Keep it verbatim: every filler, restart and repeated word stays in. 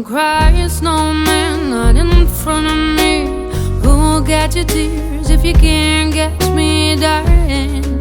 Cry, snowman, not in front of me. Who will catch your tears if you can't catch me, darling?